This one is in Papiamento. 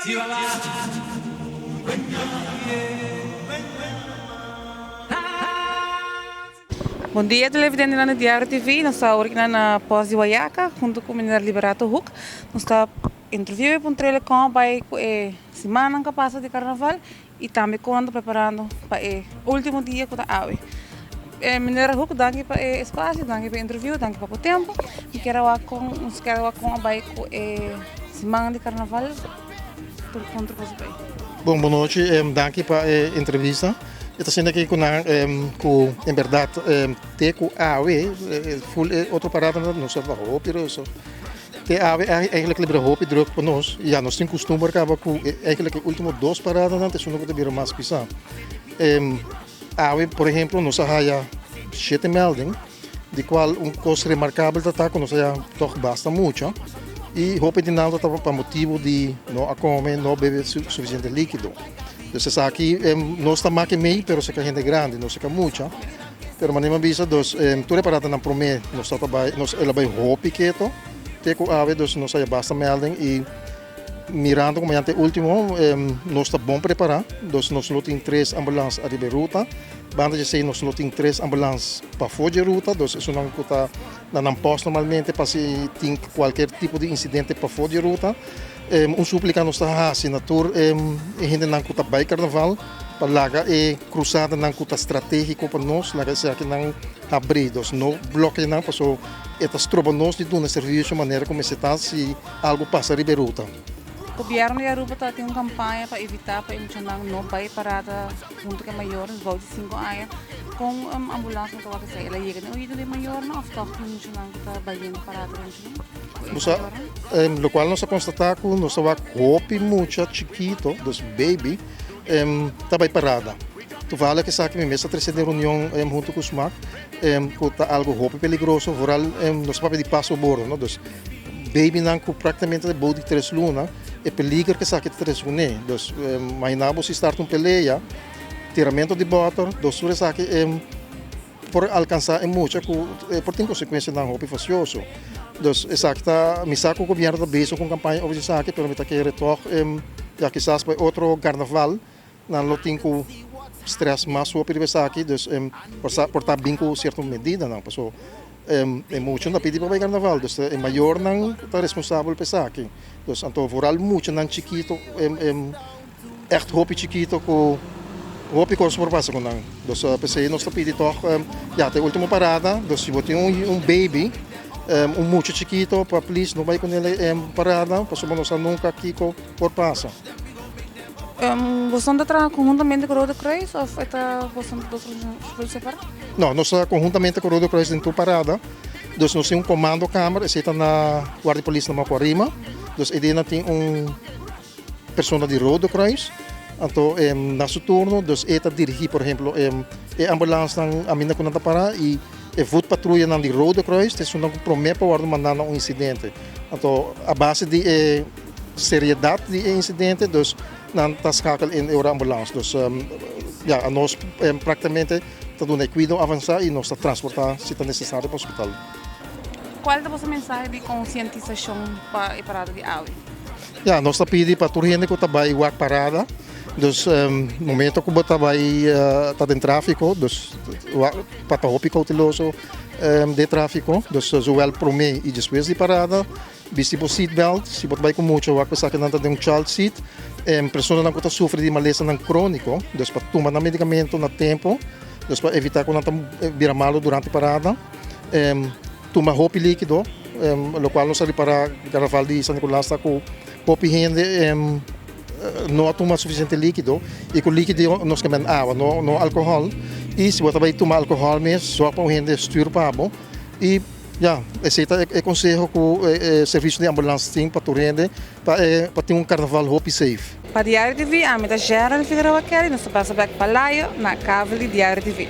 Bon dia televidentenan di Diario TV, nos ta awor kinan na Pos di Wayaca hunto cu meneer Liberato Hoek. Nos ta interview e pa un trailer con a bay cu e simannan cu a pasa di carnaval y tambe con nan ta preparando pa e ultimo dia cu ta awe. Meneer Hoek danki pa e espacio, danki pa e interview, danki pa bo tempo. Mi kier a wak con, nos kier a wak con a bay cu e siman di carnaval tur con tur cos a bay. Bon, bon nochi, danki pa e entrevista. E ta sinti aki ku nan ku en bèrdat te ku awe ful e otro paradanan nos a hopi ruso. Te awe eigenlijk a bira hopi druk pa nos. Ya nos tin kustumber kaba ku eigenlijk e ultimo dos paradanan ta esun ku ta bira mas pisá. Awe por ehemplo nos a haya shete melding di kual un kos remarkabel ta ta ku nos a haya tòg basta mucha i hopi di nan ta pa motibu di no a kome, no a bebe sufisiente likido. Dus esaki nos ta make mei pero esaki hende grandi, no esaki mucha. Pero manera mi a bisa dus tur e paradanan prome nos ta bai nos el a bai hopi keto te ku awe dus nos a haya basta melding i mirando ku mañana ta e ultimo nos ta bon prepara dus nos lo tin tres ambulans ariba e ruta banda di esei nos lo tin tres ambulans pafó di e ruta dus esunnan ku ta na nan pòst normalmente pa si tin kualker tipo di insidente pafó di e ruta. Un súplika nos ta hasi na tur e hendenan ku ta bai karnaval pa laga e krusadanan ku ta stratégiko pa nos, laga esakinan habrí. Dus no blòkea nan pasobra e ta stroba nos di duna servisio manera ku mester ta si algu pasa riba e ruta. Gobièrnu di Aruba ta tin un kampaña pa evitá pa e muchanan no bai parada huntu ku e mayornan bou di sinku aña. Kon ambulans nan ta wak esei? El a yega den oido di e mayornan òf tòg tin muchanan ku ta bai den parada ku e muchanan? Nos a, lokual nos a konstatá ku nos ta wak hopi mucha chikito, dus baby, ta bai parada. Toevallig esaki mi mes a trese den reunion huntu ku Smak, ku ta algu hopi peligroso, vooral nos ta papia di paso bordo, no? Dus babynan ku praktikamente ta bou di tres luna, e peliger ku esaki ta trese kuné. Dus imaginá bo si start un pelea, tiramento di bòter, dos tur esaki por alkansá e mucha ku por tin konsekuensianan hopi fasioso. Dus esaki ta, mi sa ku gobièrnu ta bezig ku un kampaña over di esaki, pero mi ta kere tòg ya kisas pa e otro karnaval Nan lo tin ku stress mas hopi riba esaki, dus por sa por ta bin ku sierto medidanan paso e mucha no ta pidi pa bai karnaval, dus e mayornan ta responsabel pa esaki. Dus anto vooral muchanan chikito ègt hopi chikito ku hopi kos por pasa ku nan. Dus p'esei nos ta pidi tòg ya ta e ultimo parada, dus si bo tin un baby un mucha chikito pa please no bai ku nel parada pasobra no sa nunka kiko por pasa. Boso ta traha konhuntamente ku Rode Kruis òf e ta boso ta dos organisashon separá? No, nos ta konhuntamente ku Rode Kruis den tur parada. Dus nos tin un komandokamer, esei ta na Guardia Polis na Macuarima. Dus ei den nan tin un persona di Rode Kruis. Anto na su turno dus e ta dirigí por ehemplo e ambulansnan aminda ku nan ta pará i e voetpatruyanan di Rode Kruis ta esunnan ku promé pa wòrdu mandá na un insidente. Anto a base di e Seriedad di e incidente, dus nan ta schakel in e ora ambulans. Dus ja, anos practicamente ta duna e cuido avansa y nos ta transporta si ta necesario pa hospital. Cual ta boso mensahe di concientisacion pa e parada di awe? Ja, nos ta pidi pa tur hende cu ta bay wak parada, dus momento cu bo ta bay ta den trafico, dus pa ta hopi cauteloso den trafico, dus zowel prome y despues di parada. Bisti bo seatbelt, si bo ta bai ku mucha wak pa esaki nan ta den un child seat. Personanan ku ta sufri di malesanan króniko, dus pa tuma nan medikamento na tempu, dus pa evitá ku nan ta bira malu durante parada. Tuma hopi líkido, lokual nos a ripará karnaval di San Nikolas ta ku hopi hende no a tuma sufisiente líkido i ku líkido nos ke men awa, no alkohòl. I si bo ta bai tuma alkohòl mes, sòrg pa un hende stür pa bo i. Ya, esei ta e konseho ku e servisio di ambulans tin pa tur hende pa e pa tin un karnaval hopi safe. Pa Diario TV, ami ta Gerald Figueroa Kelly, nos ta pasa bek pa Layo na kabel di Diario TV.